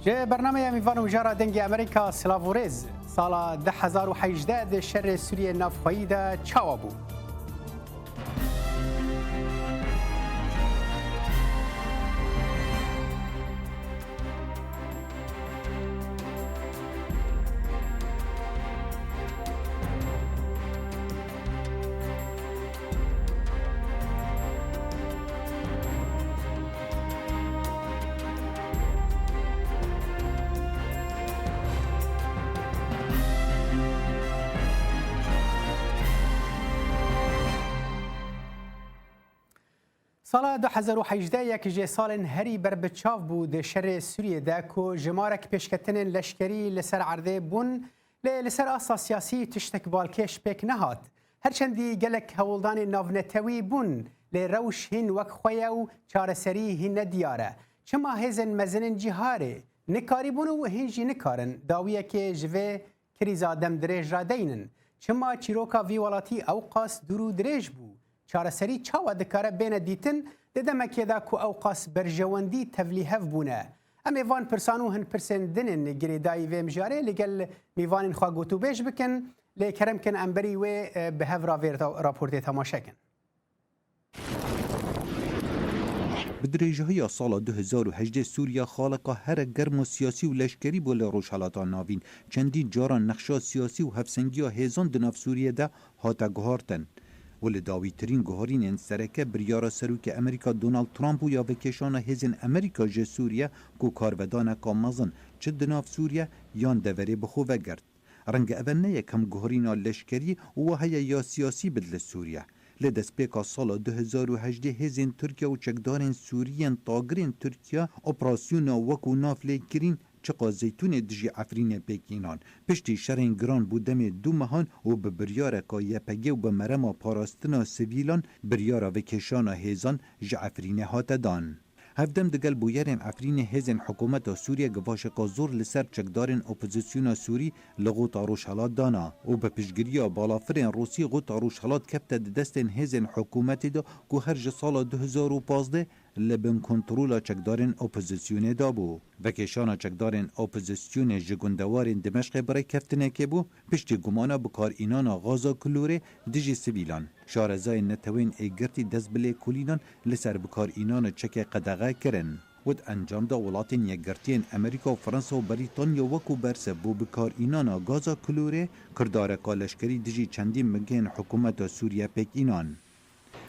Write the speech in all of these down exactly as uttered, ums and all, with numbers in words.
Ji bernameya Mîvan û Mijara Dengê Amerîka, silav û rêz. Sala du hezar û hejdeh di şerê Sûriyê navxweyî de çawa bû? Sala du hezar û hejdeh yek ji salên herî berbiçav bû di şerê Sûriyê de, ku jimarek pêşketinên leşkerî li ser erdê bûn, lê li ser asta siyasî tiştek balkêş pêk nehat. Her çendî gelek hewldanên navnetewî bûn, lê rewş hîn wek xwe ye û çareserî hîn nediyar e. Çima hêzên mezin ên cîharê nikarîbûn û hîn jî nikarin dawiyekê ji vê krîza demdirêj re deynin? Çima çîroka vî welatî ewqas dûr û dirêj bû? Çareserî çawa dikare bêne dîtin di demekê de ku ewqas berjewendî tevlîhev bûne? Em ê van pirsan û hin pirsên din ên girêdayî vê mijarê li gel mîvanên xwe gotûbêj bikin, lê kerem kin em berî wê, e, bi hev re vê ra-, raportê temaşe kin. Bi dirêjahiya sala du hezar û hejdeh Sûriya xaleka here germ û siyasî û leşkerî bû li Rojhelata Navîn. Çendîn caran nexşa siyasî û hevsengiya hêzan di nav Sûriyê de hate guhartin. Û li dawîtirîn guharînên sereke biryara Serokê Amerîka Donald Trump û ya vekêşana hêzên Amerîka ji Sûriye ku karvedaneka mezin çi di nav Sûriye yan deverê bi xwe vegirt. Renge eve ne yekem guharîna leşkerî û wa heye ya siyasî bid li Sûriye. Li destpêka sala du hezar û hejdeh hêzên Tirkiye û çekdarên Sûrî yên tagirên Tirkiye operasyona wekû nav lê kirîn çiqa Zeytûnê dijî Efrînê pêk înan. Piştî şerên giran bû demê du mehan û bi biryareka Y P G û bi merema parastina sivîlan biryara vekêşana hêzan ji Efrînê hate dan. Hevdem digel bûyerên Efrînê hêzên hikûmeta Sûriye givaşeka zor li ser çekdarên opozisyona Sûrî li Xota Rojhelat dana û bi piştgiriya balafirên Rûsî Xota Rojhelat kefte di destên hêzên hikûmetê de ku her ji sala du hezar û pazdeh li bin kontrola çekdarên opozisyonê de bû. Vekêşana çekdarên opozisyonê ji gundewarên Dimeşqê bi rêkeftinekê bû, piştî gumana bikarînana gaza klorê dijî sivîlan. Şarezayên Neteweyên Êkgirtî dest bi lêkolînan li ser bikarînana çekê qedexe kirin. Û di encam de Welatên Yekgirtiyên Amerîka û Fransa û Brîtanya wekû bersiv bo bikarînana gaza klorê, kirdareka leşkerî dijî çendîn bingehên hikûmeta Sûriye pêk înan.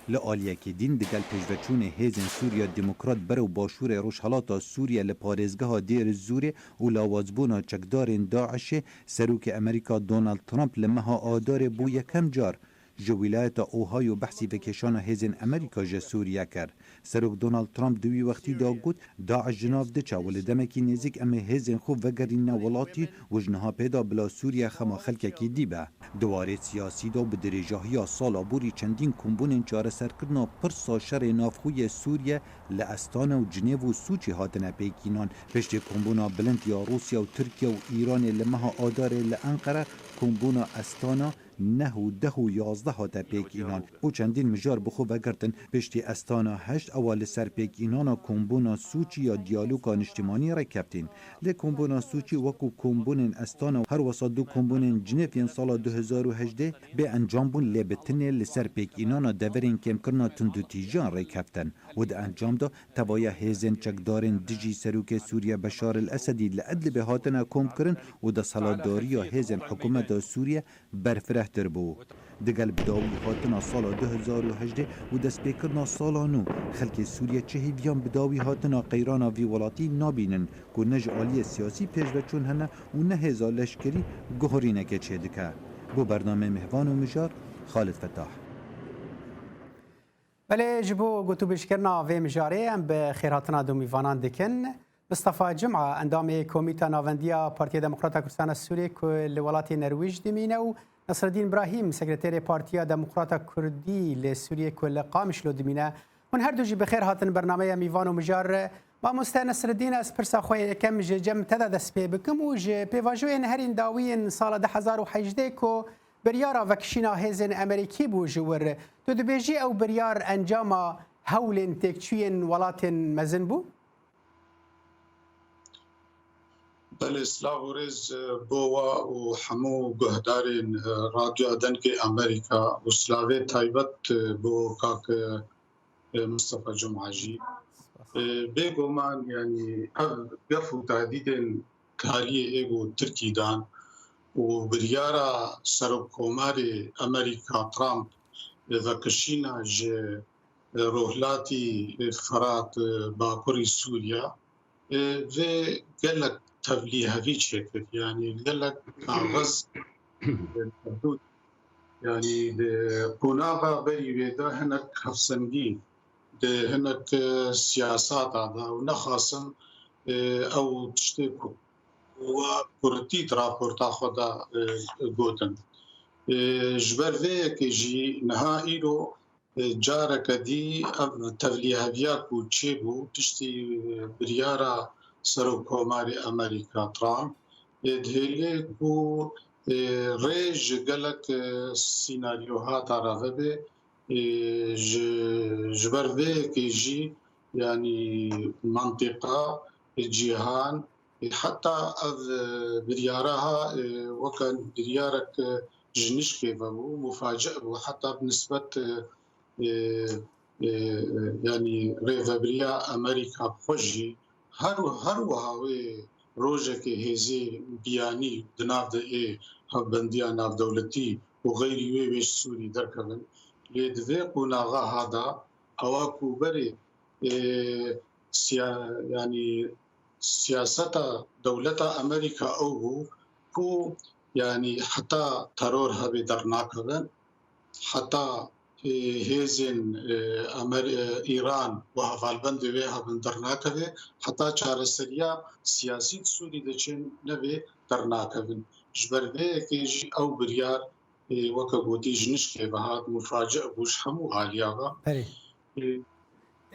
Li aliyekî din, digel pêşveçûnê Hêzên Sûriya Demokrat berew başûrê rojhelata Sûriye li parêzgeha Dêr Zûrê û lawazbûna çekdarên DAIŞê, Serokê Amerîka Donald Trump li meha Adarê bo yekem car ji wîlayeta Ohio behsî vekêşana hêzên Amerîka ji Sûriye kir. Serok Donald Trump di wî wextî de got, DAIŞ ji nav diçe û li demekî nêzîk em ê hêzên xwe vegerîne welatî û ji niha pê de bila Sûriye xema xelkekî dî be. Di warê siyasî de û bi dirêjahiya sala borî çendîn kombûnên çareserkirina pirsa şerê navxwe yê Sûriye li Astana û Cinêv û Sûçî hatine pêkînan. Piştî kombûna bilind ya Rûsya û Tirkiye û Îranê li meha Adarê li Enqere, kombûna Astana neh û deh û yazdeh hate pêkînan û çendîn mijar bi xwe vegirtin. Piştî Astana heşt ewa li ser pêkînana kombûna Sûçî ya diyaloga niştimanî rêkeftin. Lê kombûna Sûçî wekû kombûnên Astana û her wesa du kombûnên Cinêv yên sala du hezar û hejdeh bê encam bûn, lê bi tinê li ser pêkînana deverên kêmkirina tundûtîjiyan rêkeftin û di encam de tevaya hêzên çekdarên dijî serokê Sûriye Beşar el Esedî li Idlibê hatine komkirin û desthilatdariya hêzên hikûmeta Sûriye berfirehtir bû. Digel bidawî hatina sala du hezar û hejdeh û destpêkirina sala nû, xelkê Sûriye çi hêviyan bidawî hatina qeyrana vî welatî nabînin ku ne ji aliyê siyasî pêşveçûn hene û ne hêza leşkerî guherînekê çêdike. Bo bernameyê Mihvan û Mijar, Xalid Fetah. Belê, ji bo gotûbêjkirina vê mijarê em bi xêrhatina du mîvanan dikin. Mistefa Cuma, endamê Komîta Navendiya Partiya Demokrata Kurdistana Sûriyê ku li welatê Nerwîj dimîne û Nesreddîn Brahîm, sekreterê Partiya Demokrata Kurdî li Sûriyê ku li Qamişlo dimîne. Hûn her du jî bi xêr hatin bernameya Mîvan û Mijar. Mamoste Nesreddîn, ez pirsa xwe yê yekem ji cem te de dest pê bikim û ji pêvajoyên herîn dawî yên sala du hezar û hejdeh ku biryara vekişîna hêzên Amerîkî bû ji wir. Tu dibêjî ew biryar encama hewlên têkçûyên welatên mezin bû? Belê, silav û rêz, e, bo we û hemû guhdarên, e, Radyoya Dengê Amerîka û silavê taybet, e, bo kak, e, Mistefa Cuma jî. E, bêguman, yanî ev gef û tehdîdên kariyê ê bo Tirkî dan û biryara Serokkomarê Amerîka Trump, e, vekişîna ji, e, rohlatî, e, Ferat, e, bakurî Sûriya, e, vê gelek tevlîhevî çêkir. Yanî gelek kaxiz, e, mevdûd. Yanî di qonaxa berî wê de hinek hevsengî di hinek, e, siyasata de û nexasim, e, ew tiştê ku wa kurtî di raporta xwe de, e, gotin. E, ji ber vê yekê jî niha îro, e, careke dî ev tevlîheviya ku çêbû piştî, e, biryara Serokkomarê Amerîka Trump, e, dihêle ku, e, rê ji gelek, e, sînaryohata re vebe, e, ji, ji ber vê yekê jî, yanî, mentiqa, e, cîhan, e, heta ev, e, biryara ha, e, weke biryarek, e, ji nişkê vebû, mufaci bû, heta bi nisbet, e, e, e, yanî rêvebiriya Amerîka bi xwe jî her, her wiha wê rojekê hêzê biyanî di nav de ê hevbendiya navdewletî û xeyrî wê wê ji Sûrî derkevin. Lê di vê qonaxa ha de ewa ku berê, e, siya-, yanî siyaseta dewleta Amerîka ew bû ku, yanî heta teror hebe dernakevin, heta, e, hêzên, e, Amer-, e, Îran û hevalbendê wê hebin dernakeve, heta çareseriya siyasî di Sûrî de çê nebe dernakevin. Ji ber vê yekê jî ew biryar, e, weke gotî ji nişkê ve hat, mufaci bû ji hemû aliya ve. Berê. E,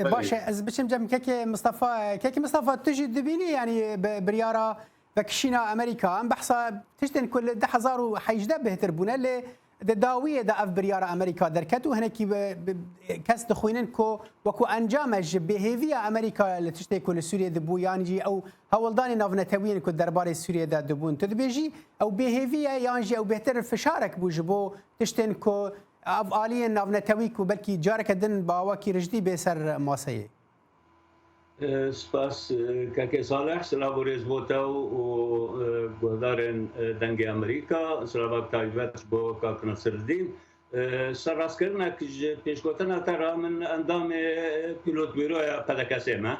E, baş e, ez biçim cem kekê Mistefa. Kekê Mistefa, tu jî dibînî, yanî bi-, biryara vekişîna Amerîka, em behsa tiştên ku li du hezar û hejdeh bêhtir bûne, lê di dawiyê de ev biryara Amerîka derket û hinekî bi, bi, kes dixwînin ku wekû encame ji bêhêviya Amerîka li tiştê ku li Sûriyê dibû, yan jî ew hewldanê navnetewiyên ku derbarê Sûriyê de dibûn. Tu dibêjî ew bêhêvî ye, yan jî ew bêhtir fişarek bû ji bo tiştên ku ev aliyên navnetewî ku belkî careke din bi awakî rijdî bê ser maseyê? E, spas, e, kekê Salih, silav û rêz bo te û, e, guhdarên, e, Dengê Amerîka, silavek taybet bo kak Nesirdîn. E, serrastkirinek ji pêşgotina te re, min endamê Pîlotbîroya P D K S'ê me.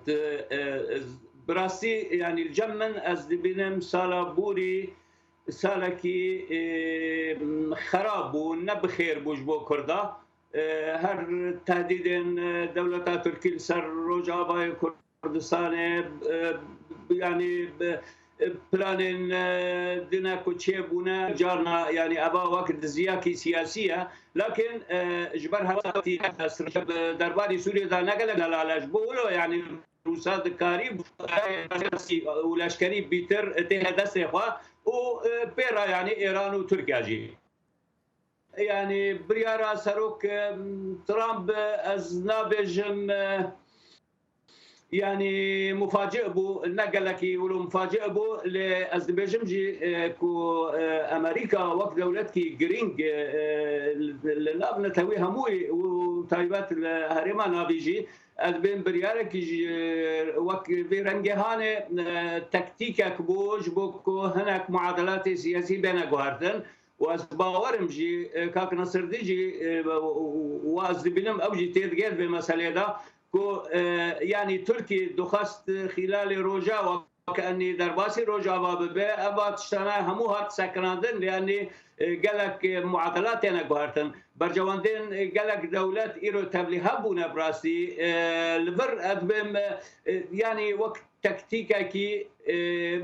Di, e, ez, bi rastî, yanî li cem min ez dibînim sala borî salekî, e, xerab bû, ne bi xêr bû ji bo Kurda. E, her tehdîdên, e, dewleta Tirkî li ser Rojavayê Kurdistanê, e, yanî, e, planên, e, dine ku çêbûne, carna, yanî, eva wek diziyakî siyasî ye. Lakin, e, ji ber hesatî derbarî Sûriyê de ne gelek delal e. Ji bo wilo, yanî, Rûsa dikarî û leşkerî bîtir têne destê xwe û, e, pê re, yanî, Îran û Tirkiye jî. Yanî, biryara serok, e, Trump, e, ez nabêjim, e, yanî, mufaci bû, ne gelekî wilo mufaci bû, lê ez dibêjim jî, e, ku, e, Amerîka wek dewletkî girîng, e, e, li, li nav netewî hemûyî û taybet li herêma navî jî, ez dibêm biryarekî ji, wek vê rengê hanê, e, tektîkek bû ji bo ku hinek muadelatê siyasî bêne guhertin. Û ez bawerim jî, e, kak Nesirdîn jî, e, û, û, û ez dibînim ew jî têdigê di vê meselê de ku, e, yanî Tirkî dixwest xîlalê Rojava, wek enî derbasî Rojava bibe, eva tiştane hemû hat sekinandin, yanî, e, gelek, e, muadelat têne guhertin. Berjewendên, e, gelek dewlet îro tevlîhev bûne bi rastî, e, li vir ez dibêm, e, e, yanî wek tektîkekî, e,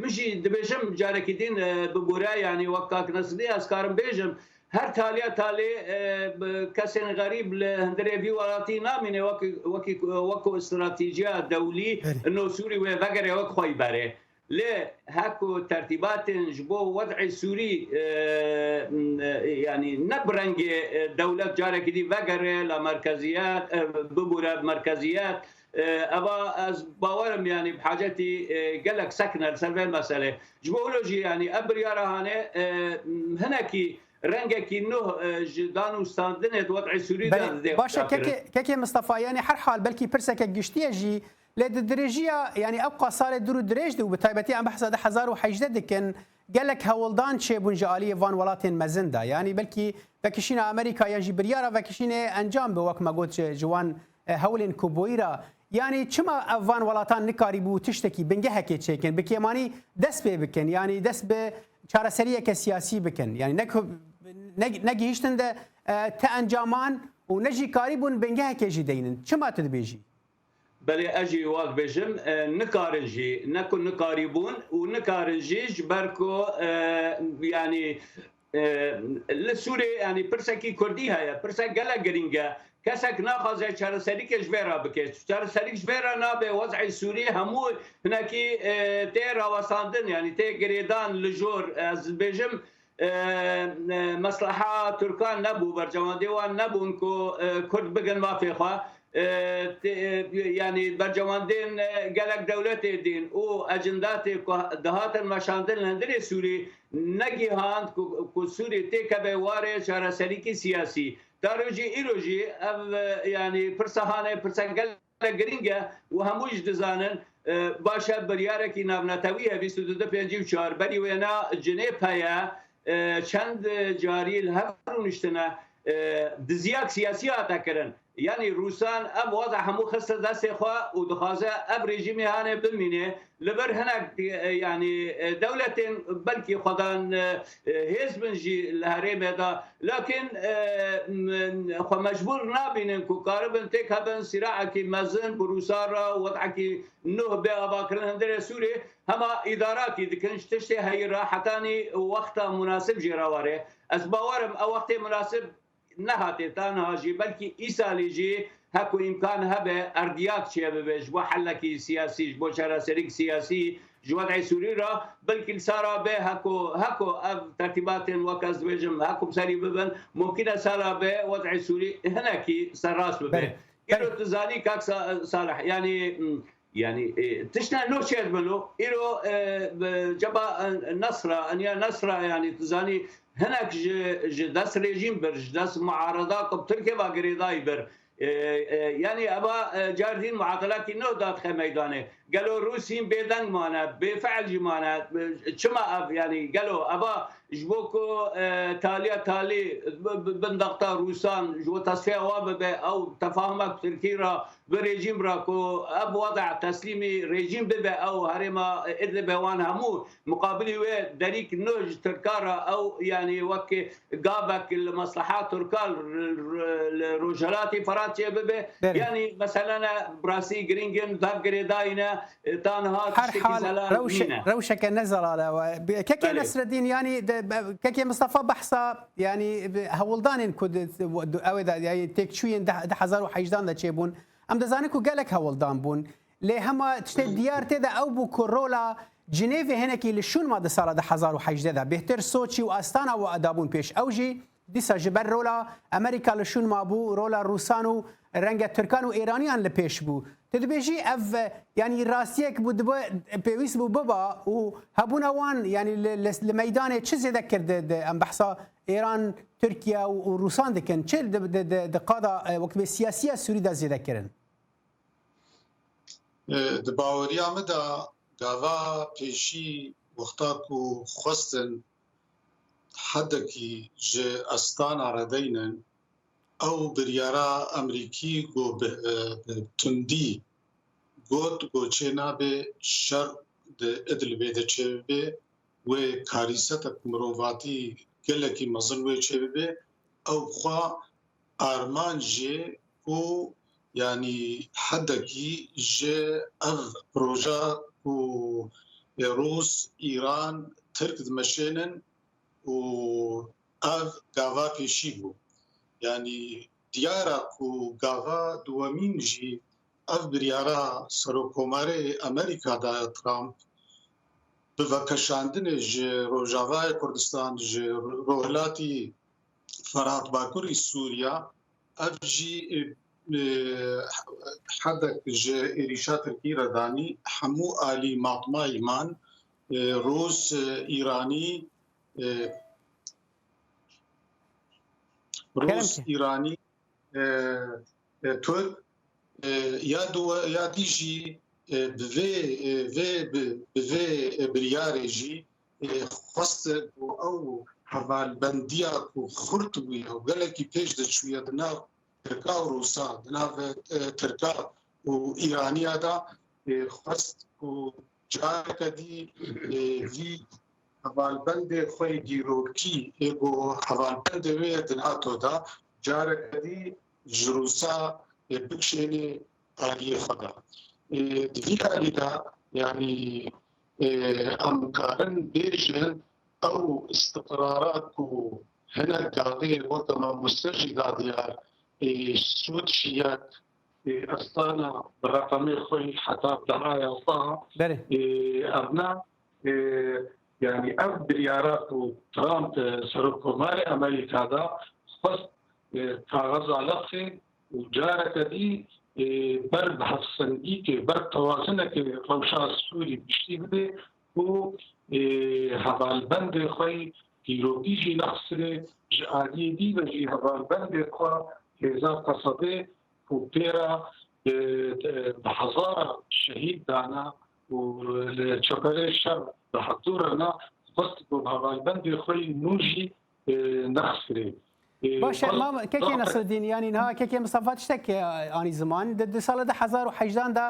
min jî dibêjim carekî din, e, bibûre, yanî wek kak Nesrî ez karim bêjim, her taliya talê, e, bi kesên xerîb li hundirê vî welatî namîne, wek, wekî, wek ku stratejiya dewlî Belê. ino Sûrî wê vegere wek xweyî berê. Lê heko tertîbatên ji bo wed'ê Sûrî, e, e, yanî ne bi rengê, e, dewlet carekî dî vegere la merkeziyet, e, bibûre merkeziyet, E, eva ez bawerim, yanî bi hacetî, e, gelek sekine li ser vê meselê. Ji bo wilo jî, yanî ev biryara hane, e, hinekî rengekî nuh, e, ji danûstandinê di wed'ê Sûrî de Belê, didê baş e, xuyakirin. Kekê, Kekê Mistefa, yanî her hal belkî pirseke giştî ye jî, lê di dirêjiya, yanî ew qa salê dûr û dirêj de û bi taybetî em behsa du hezar û hejdeh dikin, gelek hewldan çêbûn ji aliyê van welatên mezin de. Yanî belkî vekişîna Amerîka yan jî biryara vekişînê encam bi, wek me got, ji, ji wan, e, hewlên ku bûyî re. Yanî çima ev van welatan nikarîbû tiştekî, bingehekê çêkin, bi kêmanî dest pê bikin, yanî dest bi çareseriyeke siyasî bikin? Yanî ne ku, ne, negihîştin de, e, ti encaman û ne jî karîbûn bingehekê jî deynin. Çima tu dibêjî? Belê, ez jî wa dibêjim, e, nikarin jî, ne ku nikarîbûn û nikarin jî ji ber ku, e, yanî, e, li Sûriyê, yanî pirsekî kurdî heye, pirsek gelek girîng e. Kesek naxwaze çareserîkê ji vê re bike. Çareserîk ji vê re nabe, wez'ê Sûriyê hemû hinekî, e, tê rawestandin, yanî tê girêdan li jor. Ez dibêjim, e, e, mesleha Tirkan nebû, bercewendê wan nebûn ku, e, Kurd bigin mafê xwe. E, te-, e, yanî bercewendên, e, gelek dewletê dîn û ecindatê ku dihatin meşandin li hundirê Sûrî negihand ku, ku Sûrî têkeve warê çareserîkî siyasî. Ta rojî îro jî ev, e, yanî pirsa hane, pirsa gelek girîng e û hemû jî dizanin, e, baş e, biryarekî navnetewî ye, bîst û du pêncî û çar, berî wêna Cinêv heye, e, çend carî li hev rûniştine, e, diziyak siyasî hate kirin. Yanî Rûsan ev waza hemû xiste destê xwe û dixwaze ev rejîmê hane bimîne. Li vir hinek, e, yanî, e, dewletên belkî xwedan, e, e, hêz bin jî li herêmê de, lakin, e, m-, xwe mecbûr nabînin ku karibin têkevin sîraekî mezin bi Rûsan re, wed'ekî nuh bê avakirin hundirê Sûrê, hema îdarakî dikin ji tiştê heyî re hetanî wexta munasib jê re were. Ez bawerim ew wextê munasib nehate, ta niha jî, belkî îsalî jî heko îmkan hebe erdiyak çêbibe ji bo helekî siyasî, ji bo çareserîk siyasî ji wed'ê Sûrî re, belkî li sala bê heko, heko ev tertîbatên, wek ez dibêjim, heko bi serî bibin, mumkin e sala bê wed'ê Sûrî hinekî serrast bibe. Belê. Îro tu zanî, kak Sa-, Salih, yanî, m, Yanî, e, tiştine nû çêdibin û îro, e, bi ceba, e, Nesra, eniya Nesra, yanî tu zanî hinek ji, ji dest rejîm bir, ji dest muarada ku bi Tirkiye ve girêdayî bir. E, e, yanî eva, e, cardîn muadilekî nû dadixe meydanê. Gelo Rûsîn bêdeng mane, bêfeil jî mane. E, çima ev, yanî gelo eva ji bo ku, e, taliya talî bi, bi, bin daxta Rûsan ji bo tesfiya wa bibe, ew tefahumek Tirkî re bi rejîm re ku ev wada teslîmî rejîm bibe, ew herêma Idlibê wan hemû muqabilî wê derîk nû ji Tirka re ew, yanî wek gavek li mesleha Tirka li, li, li Rojhilatî Fransê bibe. Belê. Yanî meselene bi rastî girîng in, dav girêdayî ne, e, ta niha Her tiştekî hal zelal rewşe-, nîne. Rewşeke ne zelal e. Kekê Belê. Nesreddîn, yanî de, be-, Kekê Mistefa behsa, yanî bi hewldanên ku di, di, ew ê de, yanî têkçûyên di, di hezar û hejdan de çêbûn. Em dizanin ku gelek hewldan bûn. Lê hema tiştê diyar tê de ew bû ku rola Cinêvê hinekî li şûn ma di sala du hezar û hejdeh de. Bêhtir Soçî û Astana wa dabûn pêş. Ew jî dîsa ji ber rola Amerîka li şûn mabû, rola Rûsan û renge Tirkan û Êraniyan li pêş bû. Tu dibêjî ev, e, yanî rastiyek bû, dibe, pêwîst bû biba û hebûna wan, yanî li, li, li meydanê çi zêde kir di, di, em behsa Êran, Tirkiye û, û Rûsan dikin? Çi di, di, di, di qada, e, wekî siyasiya Sûrî de zêde kirin? E, di baweriya min de gava pêşî wexta ku xwestin hedekî ji Astana re deynin, ew biryara Amerîkî ku bi, bi tundî got ku çênabe şer di Idlibê de çêbibe, wê karîsetek mirovatî gelekî mezin wê çêbibe, ew xwe armanc e ku, yanî hedekî ji ev proja ku Rûs, Îran, Tirk dimeşênin û ev gava pêşî bû. Yanî diyar e ku gava duwemîn jî ev biryara Serokkomarê Amerîka daye Trump bi vekeşandinê ji Rojavayê Kurdistan, ji Rojhilatî Ferat Bakurî Sûriya, ev jî, e, e, hedek ji êrîşa Tirkî re danî, hemû alî matmayî man, e, Rûs, e, Îranî, e, Rûs, Kerem ki. Îranî, e, e, Tirk, e, ya duwe-, ya dî jî, e, bi vê, e, vê, bi, bi vê, e, biryarê jî, e, xwest ku ew hevalbendiya ku xurt bûye û gelekî pêş de çûye di nav Tirka û Rûsa, di nav, e, Tirka û Îraniya de, e, xwest ku careke dî, e, vî hevalbendê xwe yê dîrokî, ê ku hevalbendê wê ye di NATO de, careke dî ji Rûsa, e, bikişêne aliyê xwe de. E, di vî alî de, yanî, e, em karin bêjin, ew istiqrarat ku hinek dadê weke mamoste jî da diyar, e, sûd şiyek, e, estana bi reqemê xwe heta dehaya xwe, Berê. e, ev ne, e, yanî ev biryara ku Trump, e, serokkomarê Amerîka da xwest, e, kaxeza lexê û careke dî, e, ber bi hevsengîkê, ber tewazinekê rewşa Sûrî piştî bidê û, e, hevalbendê xwe yî dîrokî jî nexisirê, ji aliyê dî ve jî hevalbendê xwe hêza Qesedê ku pê re, e, e, bi hezara şehîd dana û li çeperê şer bi hevdû re ne, xwest ku bi hevalbendê xwe yî nû jî, e, nexisirê. E, Baş e, bal-, mam-, kekê bal-, Nesreddîn, yanî niha kekê Mistefa tiştek, e, anî ziman. Di, di sala du hezar û hejdan de,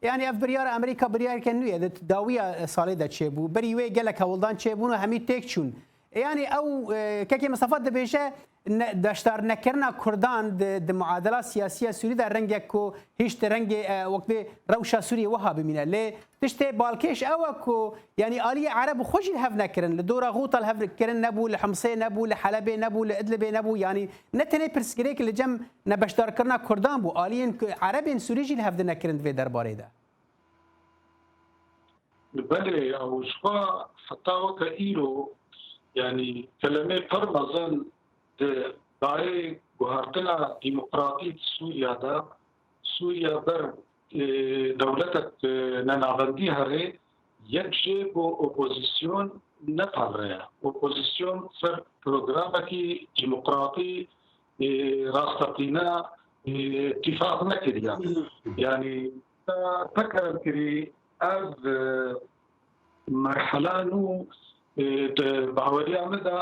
yanî ev biryara Amerîka biryareke nû ye. Di dawiya, e, salê de çêbû. Berî wê gelek hewldan çêbûn û hemî têk çûn. E, yanî ew, e, kekê Mistefa dibêje, ne, beşdar nekirina Kurdan di, di muadela siyasî ya Sûrî de rengek ku hişt rengê, e, wek bê rewşa Sûriyê wiha bimîne. Lê tiştê balkêş ew e ku, yanî aliyê Ereb xwe jî li hev nekirin. Li dora Xûta li hev kirin nebû, li Himsê nebû, li Helebê nebû, li Idlibê nebû. Yanî ne tenê pirsgirêk li cem nebeşdarkirina Kurdan bû. Aliyên ku Erebên Sûrî jî li hev di nekirin di vê derbarê de. Belê, ew ji xwe heta weke îro, yanî kelemê pir mezin di dayê guhertina demokratî di Sûriya de, Sûriya ber, e, dewletek, e, nenavendî here, yek jê ku opozîsyon ne parve ye. Opozîsyon ser programekî demokratî, e, rasteqîne, e, tîfaq nekiriye. Yanî, te, te kerem kirî, ev, e, merhela nû, e, di baweriya min de,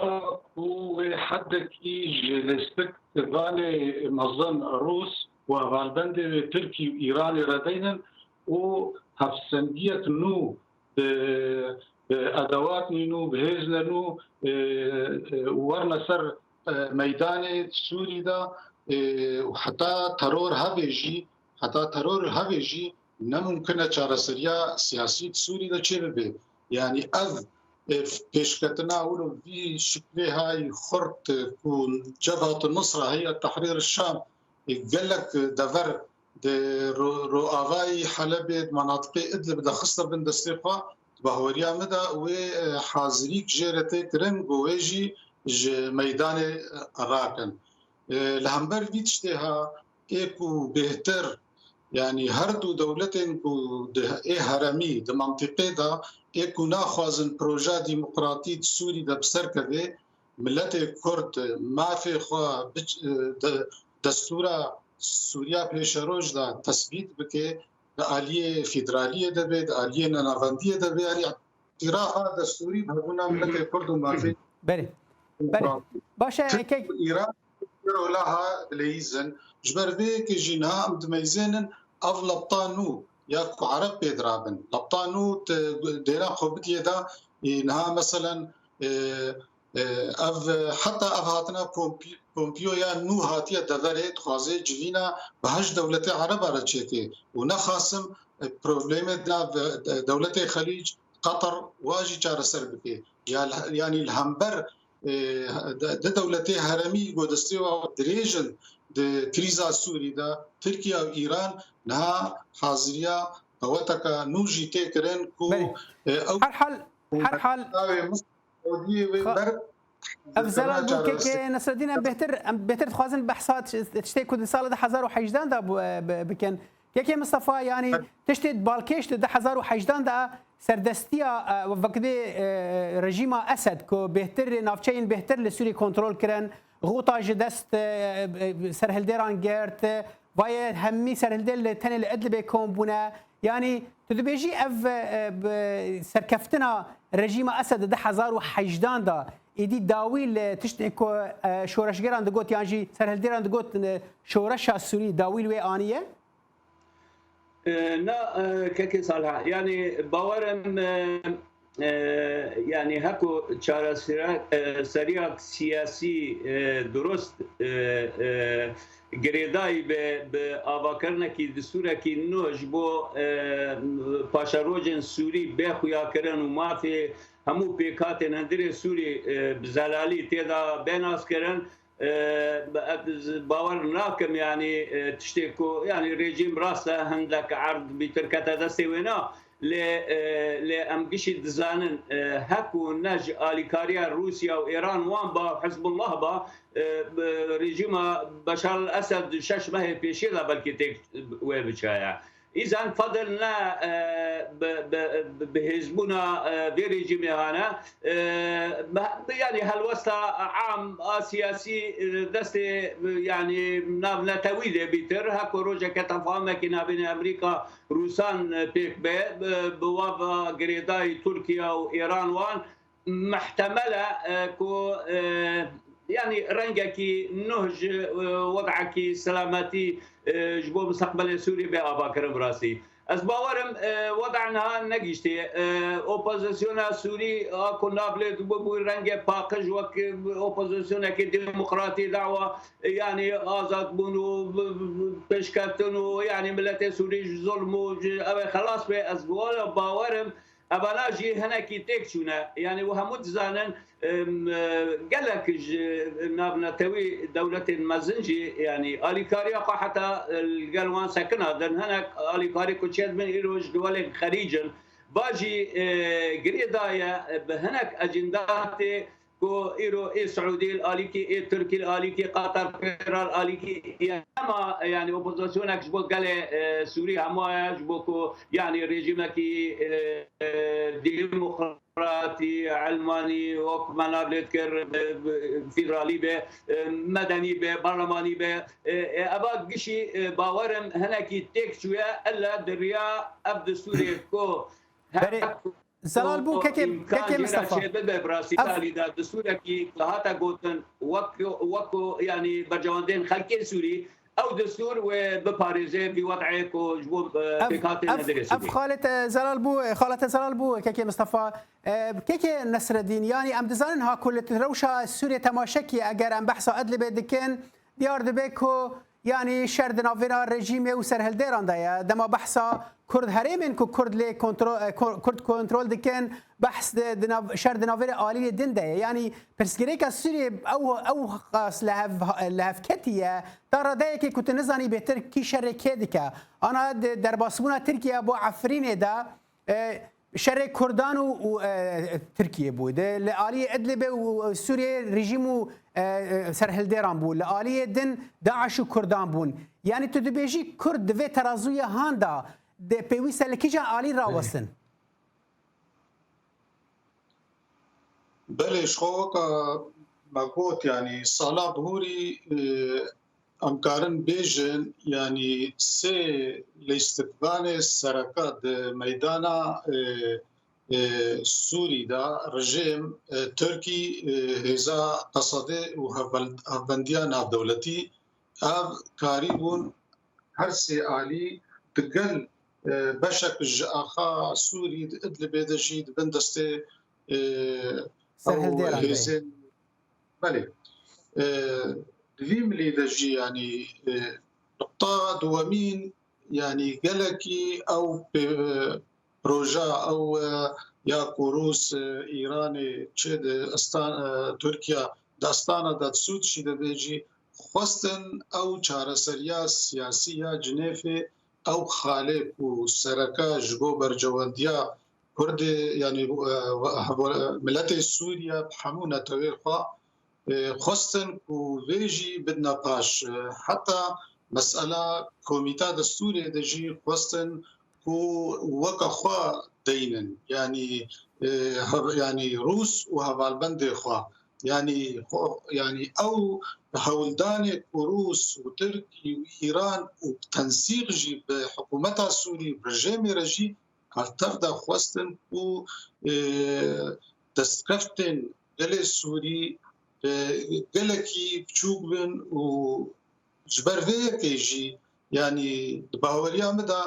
ew ku wê hedekî ji lêstikvanê mezin Rûs û hevalbendê wê Tirkî û Îranê re deynin û hevsengiyek nû bi, bi edewatnî nû, bi hêzne nû, e, e, werne ser, e, meydanê Sûrî de, e, û heta teror hevê jî, heta teror hevê jî ne mumkin e çareseriya siyasî di Sûrî de çêbibe. Yanî ev, e, pêşketina wilo vî şiklê hay xurt, e, ku Cebhat Nusra, Heyet Tehrîr Şam, e, gelek dever di ro-, roavayî Helebê, di menatiqê Idlib de xiste bin destê xwe, di bahweriya min de wê, e, hazirîk jê re tê kirin ku wê jî ji meydanê, e, rakin. E, li hember vî tiştê ha, ê ku bêhtir, yanî her du dewletên ku di, ê heremî di mentiqê de, ê ku naxwazin proja demokratî di Sûrî de bi ser keve, miletê Kurd mafê xwe bi, de, destûra Sûriya pêşeroj de tesbît bike, di aliyê federaliyê de be, di aliyê nenavendiyê de be, yanî îtîrafa destûrî bi hebûna miletê Kurd û mafê Belê. Belê. demokratî. Baş e, Tirk kek- û Îran rola ha dileyîzin. Ji ber vê yekê jî niha em dimeyzênin ev lebta nû ya ku Ereb pê dirabin. Lebta nû te dêra xwe bidiyê de, e, niha meselen, e, e, ev, heta ev hatina Pompi-, Pompeo ya nû hatiye deverê, dixwaze civîna bi heşt dewletê Ereba re çêke û nexasim, e, problemê di nav, e, dewletê Xelîc, Qatar wa jî çareser bike. Ya li, yanî li hember, e, de, di dewletê heremî ku destê wa dirêj in di krîza Sûrî de, Tirkiye û Îran niha haziriya dewleteka nû jî tê kirin ku, Belê. e, ew Her hal, her hal. Navê Misir, Saudiyê wê Xa- ber Ev Zelal bû, kekê Nesreddîn, em bêhtir, em bêhtir dixwazin behsa tiştê ku di sala du hezar û hejdehan de bû, e, bi-, bikin. Kekê Mistefa, yanî tiştê balkêş di du hezar û hejdehan de serdestiya, e, wekidê, e, rejîma Esed ku bêhtir, navçeyên bêhtir li Sûriyê kontrol kirin, Xuta ji dest, e, e, serhildêran girt, e, vaye hemî serhildêr li tenê li Idlibê kom bûne. Yanî tu dibêjî ev, e, bi serkeftina rejîma Esed di du hezar û hejdehan de êdî dawî li tiştê ku, e, şoreşgeran digot yan jî serhildêran digot, e, şoreşa Sûrî dawî li wê aniye? E, na, e, kekê Salih, yanî bawer im, e, e, yanî heko çaresere-, e, seriya siyasî, e, durust, e, e, girêdayî be bi avakirinekî distûrekî nû ji bo, e, paşerojên Sûrî bê xuyakirin û mafê hemû pêkhatên hundirê Sûrî, e, bi zelalî tê de bê naskirin. E, ez bawer nakim, yanî, e, tiştê ku, yanî, rejîm rast e, hindek erd bîtir kete destê wê na, lê, e, lê em gişî dizanin, e, heko ne ji alîkariya Rûsya û Îran wan ba, Hizbullah ba, e, bi rejîma Beşar el-Esed şeş mehê pêşiyê de belkî têk wê biçaya. Îzan fedil ne, e, bi, bi, bi, bi hêzbûna, e, vê rejîmê hane. E, bi, bi, yanî helwesta am a siyasî, e, destê, e, yanî navnetewî de bîtir. Heko rojeke tefahumekî navînê Amerîka Rûsan, e, pêk be, bi, bi wava girêdayî Tirkiye û Îran wan, mihtemel e, e, ku, e, yanî rengekî nuh ji, e, wedekî selametî, e, ji bo misteqbelê Sûrî bê avakirin bi rastî. Ez bawer im, e, weda niha negihiştiye. E, opozisyona Sûrî a ku nav lê dibû bû rengê paqij wek opozisyonekî demokratî dawa, e, yanî azadbûn û b-, b-, b-, pêşketin û yanî miletê Sûrî ji zulm û ji ew ê xelas be. Ez wala bawer im, Evana jî hinekî têk çûne. Yanî, û hemû dizanin, em, e, gelek ji navnetewî dewletên mezin jî, yanî, alîkariya xwe heta, e, li gel wan sekina din. Hinek alîkarî ku çêdibin îro ji duwelên xerîc in. Va jî, e, girêdaye, e, bi hinek ecîndatê ku îro ê Siûdî li alîkî, ê Tirkî li alîkî, Qatar pêra li alîkî, ema, yanî, opozisyonek ji bo gelê, e, Sûrî hemû ye, ji bo ku, yanî, rejîmekî, e, e, demokratî, elmanî, wek me nav lê dikir, e, federalî be, e, medenî be, barlemanî be, e, e, eva gişî, e, bawer im hinekî têk çûye, ella di riya ev distûrê ku Berê, Zelal bû, kekê, kekê Mistefa. Çêbibe bi rastî Ev- talî de distûrekî ku hate gotin wek, wek ku, yanî, berjewendên xelkê Sûrî, ew distûr wê biparêze vî wed'ê ku ji bo, e, Ev, pêkhatê ev, nedirê ev Sûrî. Xalê te, Zelal bû, e, xala te Zelal bû, kekê Mistefa. E, kekê Nesreddîn, yanî em dizanin ha ku li rewşa Sûriyê temaşe kî eger em behsa Idlibê dikin, diyar dibe ku Yanî şer di navbera rejîmê û serhildêran de ye. Dema behsa Kurd herêmên ku Kurd lê kontro-, e, Kur-, Kurd kontrol dikin, behs di, di nav, şer di navbera aliyê din de ye. Yanî pirsgirêka Sûriyê ew, ew qas li hev, li hev ketiye. Ta radeyekê ku tu nizanî bêhtir kî şerê kê dike. Ana di derbasbûna Tirkiye bo Efrînê de, e, Şerê Kurdan û, û, e, Tirkiye bû. De, li aliyê Idlibê û, e, Sûriyê rejîm û, e, e, serhildêran bû. Li aliyê din DAIŞ û Kurdan bûn. Yanî tu dibêjî Kurd di vê terazûyê han de, de pêwîst e li kîjan alî rawestin? Belê, ji xwe weka me got, yanî sala bihurî, e, em karin bêjin, yanî sê lîstikvanê sereke di meydana, e, e, Sûrî de rejîm, e, Tirkî, e, hêza Qesedê û hevbel-, hevbendiya navdewletî ev karîbûn her sê alî digel, e, beşek ji axa Sûrî di Idlibê de jî di bin destê, e, ew Serhilderan de ye. Hêzên Belê. E, di vî milî de jî, yanî, e, nuqta duyemîn, yanî gelekî ew pê-, proja ew, e, ya ku Rûs, e, Îranê çê di Istan-, e, Tirkiye di Astana de di Sûd jî de bê jî xwestin ew çareseriya siyasî ya Cinêfê ew xalê ku sereke ji bo berjewendiya Kurdê, yanî, e, miletê Sûriye bi hemû netewê xwe, e, xwestin ku vê jî bidine paş. E, heta mesela Komîta Destûrê de jî xwestin ku weke xwe deynin. Yanî, e, hev-, yanî Rûs û hevalbendê xwe. Yanî, xwe, yanî ew hewldanê ku Rûs û Tirk û Îran û bi tensîq jî bi hikûmeta Sûrî, bi rejêmê re jî her tev de xwestin ku, e, destkeftên gelê Sûrî, e, gelekî biçûk bin û ji ber vê yekê jî, yanî di baweriya min de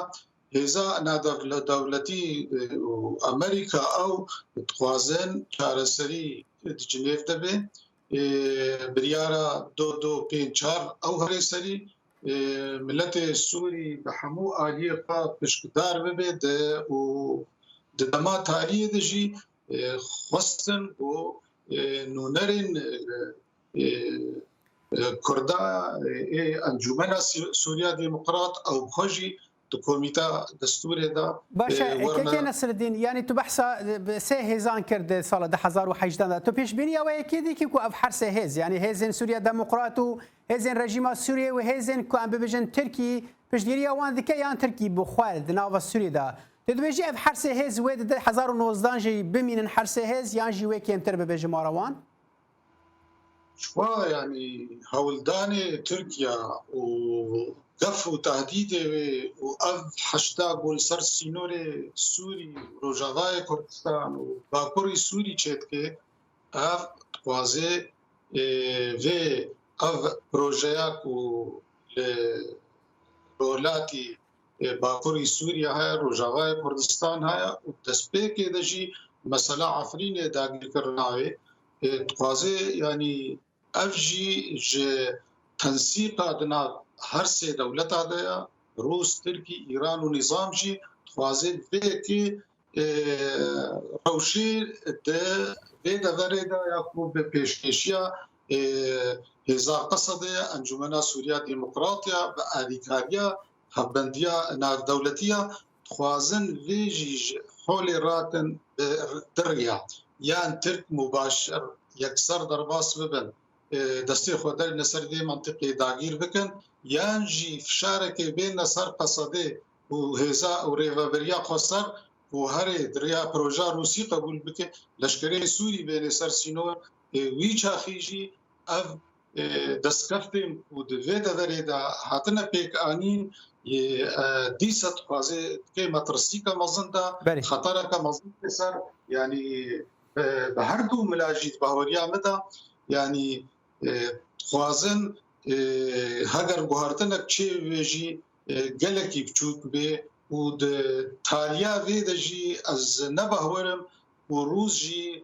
hêza nadewle-, dewletî, e, û Amerîka ew dixwazin çareserî di Cinêv de be. E, biryara do do pênc çar ew herê serî, e, miletê Sûrî bi hemû aliyê xwe pişkdar bibe de û di dema tariyê de jî, e, xwestin ku, e, nûnerên, e, e, e, Kurda, e, ê Encûmena Sî-, Sûriya Demokrat ew bi xwe jî di Komîta Destûrê de, Baş e, e, werme. Kekê Nesreddîn, yanî tu behsa, e, bi sê hêzan kir di sala du hezar û hejdehan de. Tu pêşbîniya we yekê dikî ku ev her sê hêz, yanî hêzên Sûriya Demokrat û hêzên rejîma Sûriyê û hêzên ku em bibêjin Tirkî, piştgiriya wan dike yan Tirkî bi xwe di nava Sûriyê de? Tu dibêjî ev her sê hêz wê di du hezar û nozdehan jî bimînin her sê hêz yan jî wê kêmtir bibe jimara wan? Ji xwe, yanî, hewldanê Tirkiye û gef û tehdîdê wê û ev heşda ku li ser sînorê Sûrî, Rojavayê Kurdistan û Bakurî Sûrî çêdike, ev dixwaze, e, vê ev projeya ku li welatî, e, Bakurî Sûriye heye, Rojavayê Kurdistan heye û destpêkê de jî mesela Efrînê dagirkirina wê, e, dixwaze, yanî ev jî ji tensîqa di nav her sê dewleta de ye, Rûs, Tirkî, Îran û Nîzam jî dixwaze vê yekê, e, rewşê di vê deverê de ya ku bi pêşkêşiya, e, Hêza Qesedê, Encûmena Sûriya Demokrat ya, bi alîkariya Hevbendiya Navdewletî ya, dixwazin vê jî ji holê rakin bi, di riya yan Tirk mubaşir yekser derbas bibin, e, destê xwe derîne ser vê mentiqê dagîr bikin, yan jî fişarekê bêne ser Qesedê û hêza û rêveberiya xweser û herê di riya proja Rûsî qebûl bike, leşkerê Sûrî bêne ser sînor, e, wî çaxî jî ev, e, destkeftên ku di vê deverê de hatine pêkanîn, e, e, dîsa dixwaze dike metirsîka mezin de, Belê. Xetereke mezin tê ser, yanî, e, bi her du mila jî di baweriya min de, yanî, e, dixwazin, e, heger guhertinek çê wê jî, e, gelekî biçûk bê û di taliya vê de jî ez ne bawer im ku Rûs jî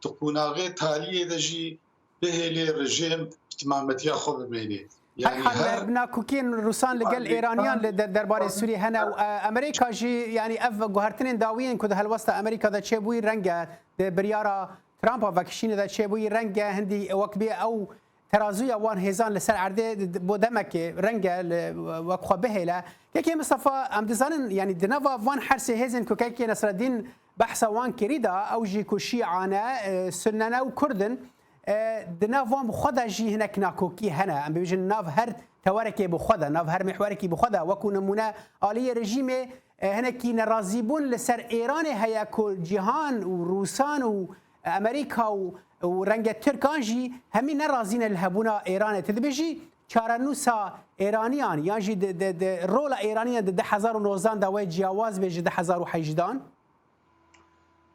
di qonaxê taliyê de jî bihêlê rejîm bi temametiya xwe bimênê. Her Yanî hal her bi nakokiyên Rûsan li gel Êraniyan li der-, derbarê Sûriyê hene û, e, Amerîka jî, yanî ev guhertinên dawiyên ku di helwesta Amerîka de çêbûyî reng e, di biryara Trumpa vekişînê de çêbûyî reng e, hindî wek bê ew terazûya wan hêzan li ser erdê d-, d-, bo demekê reng e li wek xwe bihêle. Kekê Mistefa, em dizanin, yanî di nava van her sê hêzên ku kekê Nesreddîn behsa wan kirî de, ew jî ku Şîa ne, e, Sunne ne û Kurd in, e, di nav wan bi xwe de jî hinek nakokî hene. Em bibêjin nav her tewerekê bi xwe de, nav her mihwerekî bi xwe de, wekû nimûne aliyê rejîmê, e, hinekî nerazîbûn li ser Êranê heye ku cîhan û Rûsan û Amerîka û, û renge Tirkan jî hemî nerazî ne li hebûna Êranê. Tu dibêjî çarenûsa Êraniyan yan jî di, di, di rola Êraniyan di du hezar û nozdehan de wê ciyawaz bê ji du hezar û hejdehan?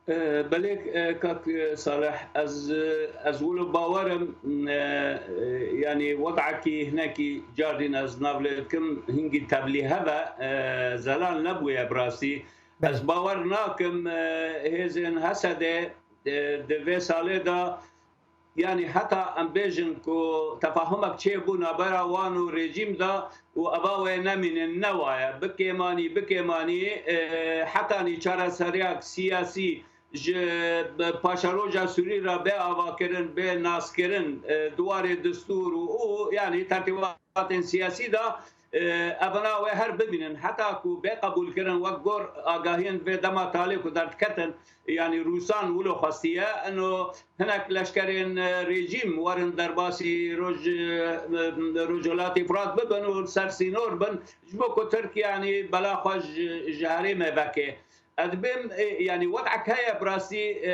E, belê, e, kak, e, Salih, ez, e, ez wilo bawer im, e, e, yanî wedekî hinekî cardîn ez nav lê dikim, hingî tevlî heve, e, zelal nebûye bi rastî. Belê. Ez bawer nakim, e, hêzên Hesedê, e, di vê salê de, yanî heta em bêjin ku tefahumek çêbû navbera wan û rejîm de û eva wê nemînin, ne waye. Bi kêmanî, bi kêmanî, e, hetanî çareseriyek siyasî ji paşeroja Sûrî re bê avakirin, bê naskirin, e, di warê destûr û, û, yanî tertîbatên siyasî de e, evana wê her bibînin, heta ku bê qebûlkirin, wek gor agahiyên vê dema talê ku derdiketin, yanî Rûsan wilo xwestiye, ino hinek leşkerên, e, rejîm werin derbasî roj-, e, Rojhilatê Firat bibin û ser sînor bin, ji bo ku Tirk, yanî bela xwe ji, ji herêmê veke. Ez dibêm, e, yanî wedek heye bi rastî, e,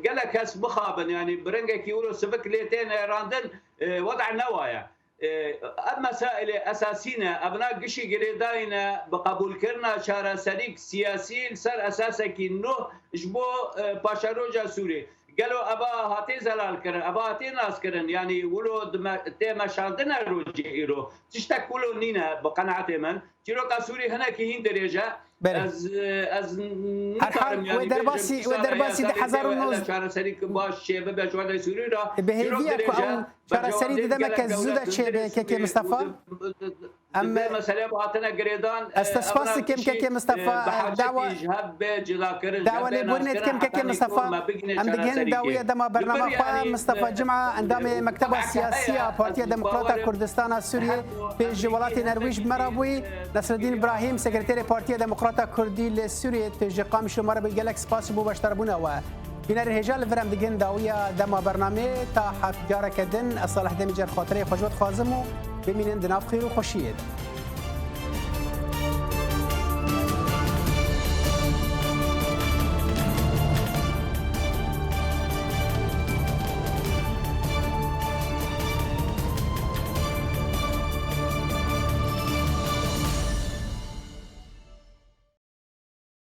gelek kes mixabin, yanî bi rengekî wilo sivik lê tê nêrandin, e, wedek ne wa ye. E, ev mesailê esasî ne, evna gişî girêdayî ne bi qebûlkirina çareserîk siyasî li ser esasekî nû ji bo, e, paşeroja Sûrê. Gelo eva hatê zelalkirin, eva hatê naskirin, yanî wilo dime-, tê meşandine rojê îro. Tiştek wilo nîne bi qenaetê min. Çîroka Sûrî hinekî hîn dirêj e. Belê. Ez, ez Her hal nikarim, wê yanî, derbasî, bêjim, wê derbasî di hezar û nozdeh çareserî ki baş çê bibe ji wê Sûrî re. Bi hêviya ku ew çareserî di demeke zû de çêbe, kekê Mistefa. Em vê meselê bi hatine girêdan, ez te spas dikim, kekê Mistefa, dawa, dawa lêborînê dikim, kekê Mistefa. Em digihên dawiya dema bernama xwe, Mistefa Cuma, endamê Mekteba Siyasî ya Partiya Demokrata Kurdistana Sûriyê, pêş ji welatê Nerwîj bi me re bûyî. Nesreddîn Îbrahîm, sekreterê Partiya Demokrata Kurdî li Sûriyê, tu ji Qamişlo me re bûyî, gelek spas ji bo beşdarbûna we. Bînerên hêja, li vir em digihên dawiya dema bernamê, ta heft careke din, ez Salih Demîcer xatireyê xwe ji we dixwazim û bimînin di nav xêr û xweşiyê de.